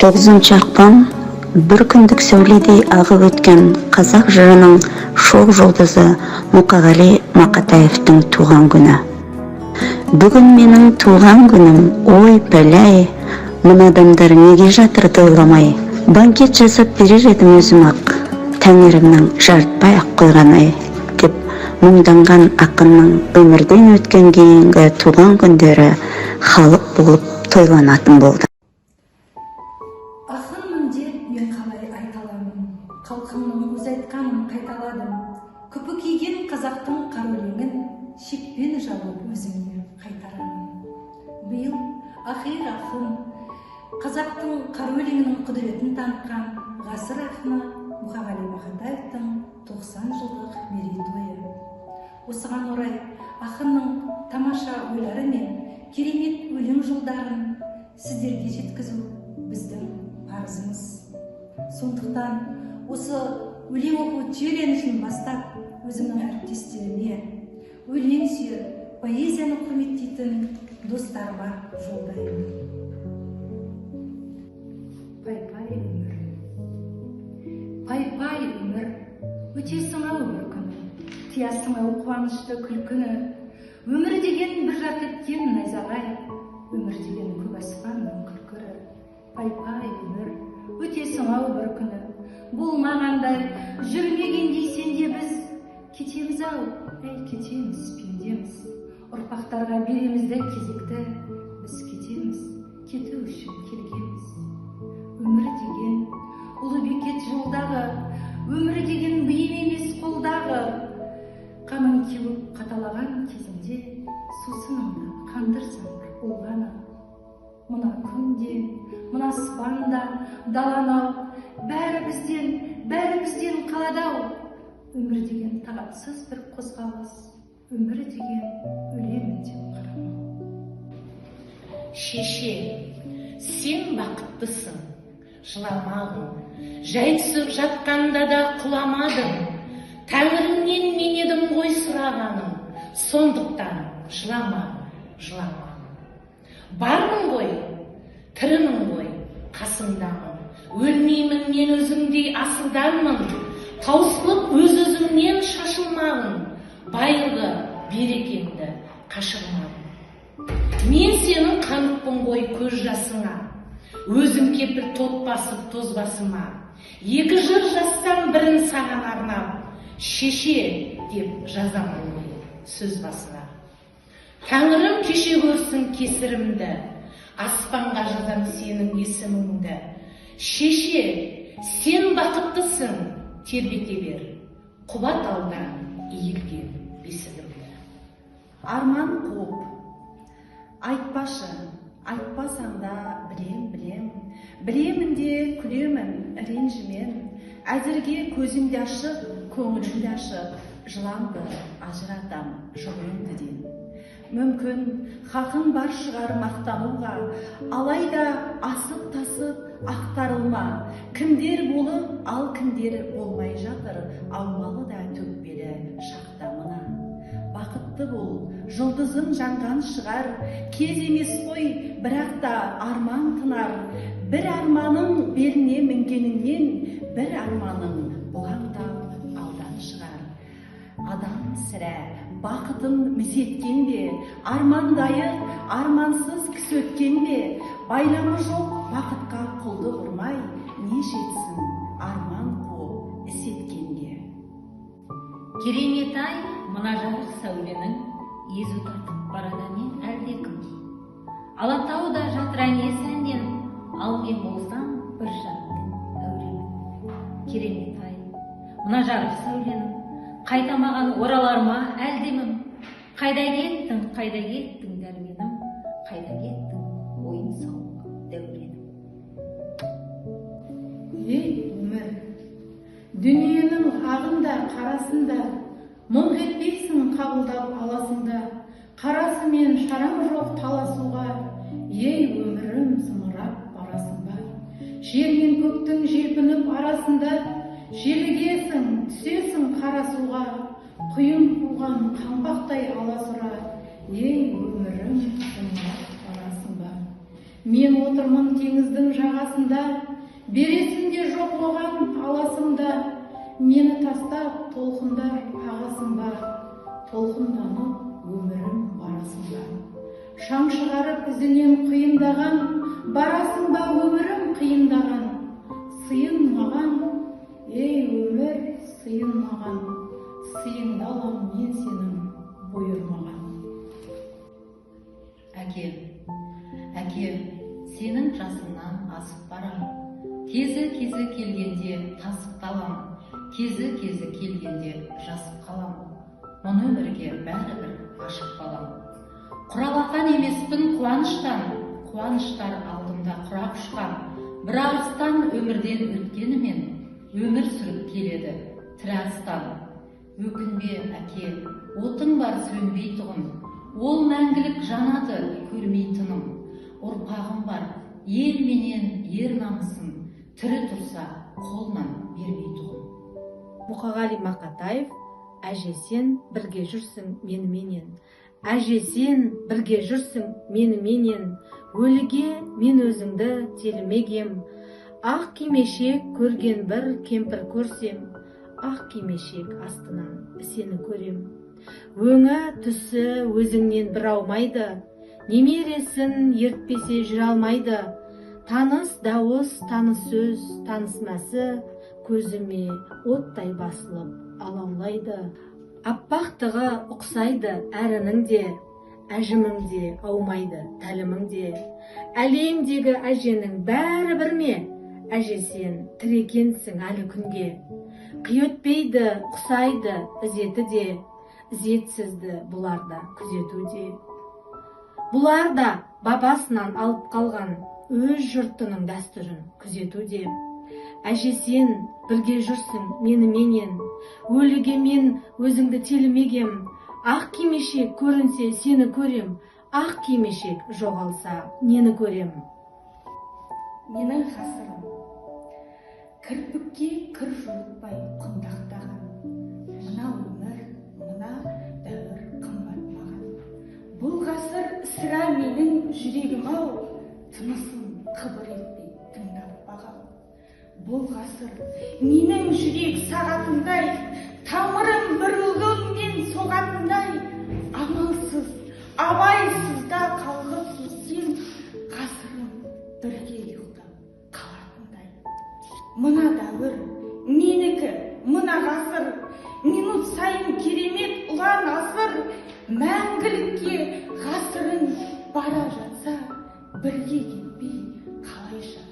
9 ақпан – бір күндік сәуледей ағып өткен қазақ жырының шоқ жұлдызы Мұқағали Мақатаевтың туған күні. Бүгін менің туған күнім, ой пәләй, мына адамдар неге жатыр тойламай? Банкет жасап берер едім өзім ақ, тәңірімнің жарытпай ақ қойған ай, деп мұңданған ақынның өмірден өткен кейінгі туған күндері халық болып тойланатын болды. Ақынмын деп мен қалай айта аламын? Халқымның өз айтқанын қайталадым. Күпі киген қазақтың қара өлеңін шекпен жауып, өзіңе қайтарамын. Биыл ақиық ақын, қазақтың қара өлеңінің құдіретін танытқан ғасыр ақыны Мұқағали Мақатаевтың 90 жылдық мерейтойы. Осыған орай ақынның тамаша ойлары мен керемет өлең жолдарын сіздерге жеткізу біздің парызымыз. Сондықтан осы өлең оқу челленджін бастап, өзімнің әріптестеріме, өлең сүйер, поэзияны құрметтейтін достарыма жолдаймын. Пай, пай, өмір, пай, пай, өмір, өтесің ау бір күні, тыясың ау қуанышты, күлкіні. Өмір деген бір жарқ еткен найзағай, өмір деген көк аспанның күркірі. Пай, пай, өмір, өтесің ау бір күні, болмағандай, жүрмегендей сенде. Біз кетеміз ау, әй, кетеміз, пендеміз, ұрпақтарға береміз де кезекті. Біз кетеміз, кету үшін келгенбіз. Өмір деген ұлы бекет жолдағы, өмір деген бұйым емес қолдағы. Қаның кеуіп қаталаған кезіңде сусыныңды қандырсаң бір болғаны. Мына күн де, мына аспан да, далам ау, бәрі бізден, бәрі бізден қалады ау. Өмір деген тағатсыз бір қозғалыс, өмір деген өлемін деп қарамау. Шеше, сен бақыттысың, жыламағын. Жай түсіп жатқанда да құламадың. Тәңіріңнен мен едім ғой сұрағаның, сондықтан жылама, жылама. Бармын ғой, тірімін ғой, қасыңдамын. Өлмеймін мен, өзіңдей асылданмын. Таусылып өз өзіңнен шашылмағын, байырғы берекеңді қашырмағын. Мен сенің қанықпын ғой көз жасыңа, өзім кепіл тот басып тозбасыма. Екі жыр жазсам, бірін саған арнап, шеше деп жазамын ғой сөз басына. Тәңірім кеше көрсін кесірімді, аспанға жазам сенің есіміңді. Шеше, сен бақыттысың, тербете бер құба талдан иілген бесігімді. Арман қуып. Айтпашы, айтпасаң да білем, білем, білемін де күлемін, ренжімен. Әзірге көзім де ашық, көңілім де ашық, жыланды ажыратам жүгендіден. Мүмкін, хақың бар шығар мақтануға, алайда асып тасып ақтарылма. Кімдер болып, ал кімдер болмай жатыр аумалы да төкпелі шақта мына. Бақытты бол, жұлдызың жанған шығар, кез емес қой, бірақ та арман тынар. Бір арманың беліне мінгеніңнен, бір арманың бұлаңдап алдан шығар. Адам сірә бақытын мізеткен бе? Армандайық, армансыз кісі өткен бе? Байламы жоқ бақытқа құлдық ұрмай, не жетсін арман қуып іс еткенге? Керемет ай, мына жарық сәуленің. Езу тартып барады әне әлдекім. Алатау да жатыр әне сәнденіп, ал мен болсам бір жаттың әуремін. Керемет ай, мына жарық сәуленің. Қайта маған оралар ма әлдемім? Қайда кеттің, қайда кеттің, дәрменім? Қайда кеттің, ойын сауық дәуренім? Ей, өмір, дүниенің ағын да, қарасын да мұңқ етпейсің, қабылдап аласың да, қарасымен шараң жоқ таласуға. Ей, өмірім, зымырап барасың ба? Жер мен көктің желпініп арасында желігесің, түсесің қара суға, құйын қуған қаңбақтай аласұра. Ей, өмірім, зымырап барасың ба? Мен отырмын теңіздің жағасында, бересім де жоқ оған, аласым да. Мені тастап толқындар ағасың ба, толқынданып өмірім барасың ба? Шаң шығарып ізінен құйындаған, барасың ба, өмірім, қиындаған? Сыйын маған, ей, өмір, сыйын маған, сыйыңды алам мен сенің, бұйыр маған. Әке, әке, сенің жасыңнан асып барам. Кезі кезі келгенде тасып қалам, кезі кезі келгенде жасып қалам. Мұны өмірге бәрібір ғашық балам. Құралақан емеспін қуаныштан, қуаныштар алдымда құрақ ұшқан. Бір арыстан өмірден өткенімен, өмір сүріп келеді тірі арыстан. Өкінбе, әке, отың бар сөнбей тұғын, ол мәңгілік жанады көрмей тыным. Ұрпағым бар ел менен ер намысын тірі тұрса қолынан бермей тұғын. Мұқағали Мақатаев, «Әже, сен бірге жүрсің меніменен». Әже, сен бірге жүрсің меніменен, өліге мен өзіңді телімегем. Ақ кимешек көрген бір кемпір көрсем, ақ кимешек астынан сені көрем. Өңі түсі өзіңнен бір аумайды, немересін ертпесе жүре алмайды. Таныс дауыс, таныс сөз, таныс мәсі көзіме оттай басылып алаулайды. Аппақтығы ұқсайды әрінің де, әжімің де аумайды, тәлімің де. Әлемдегі әженің бәрі бір ме? Әже, сен тірі екенсің әлі күнге. Қи өтпейді, ұқсайды ізеті де, ізетсізді бұлар да күзетуде. Бұлар да бабасынан алып қалған өз жұртының дәстүрін күзетуде. Әже, сен бірге жүрсің меніменен, өліге мен өзіңді телімегем. Ақ кимешек көрінсе, сені көрем, ақ кимешек жоғалса, нені көрем? Менің ғасырым. Кірпікке кір жуытпай құндақтаған мына өмір, мына дәуір қымбат маған. Бұл ғасыр сірә менің жүрегім ау, тынысын қыбыр етпей тыңдап бағам. Бұл ғасыр менің жүрек сағатындай, тамырым бір мен соғатындай. Амалсыз, абайсызда қалғып кетсем, ғасырым бірге ұйықтап қалатындай. Мына дәуір менікі, мына ғасыр минут сайын керемет ұлан асыр. Мәңгілікке ғасырың бара жатса, бірге кетпей қалайша?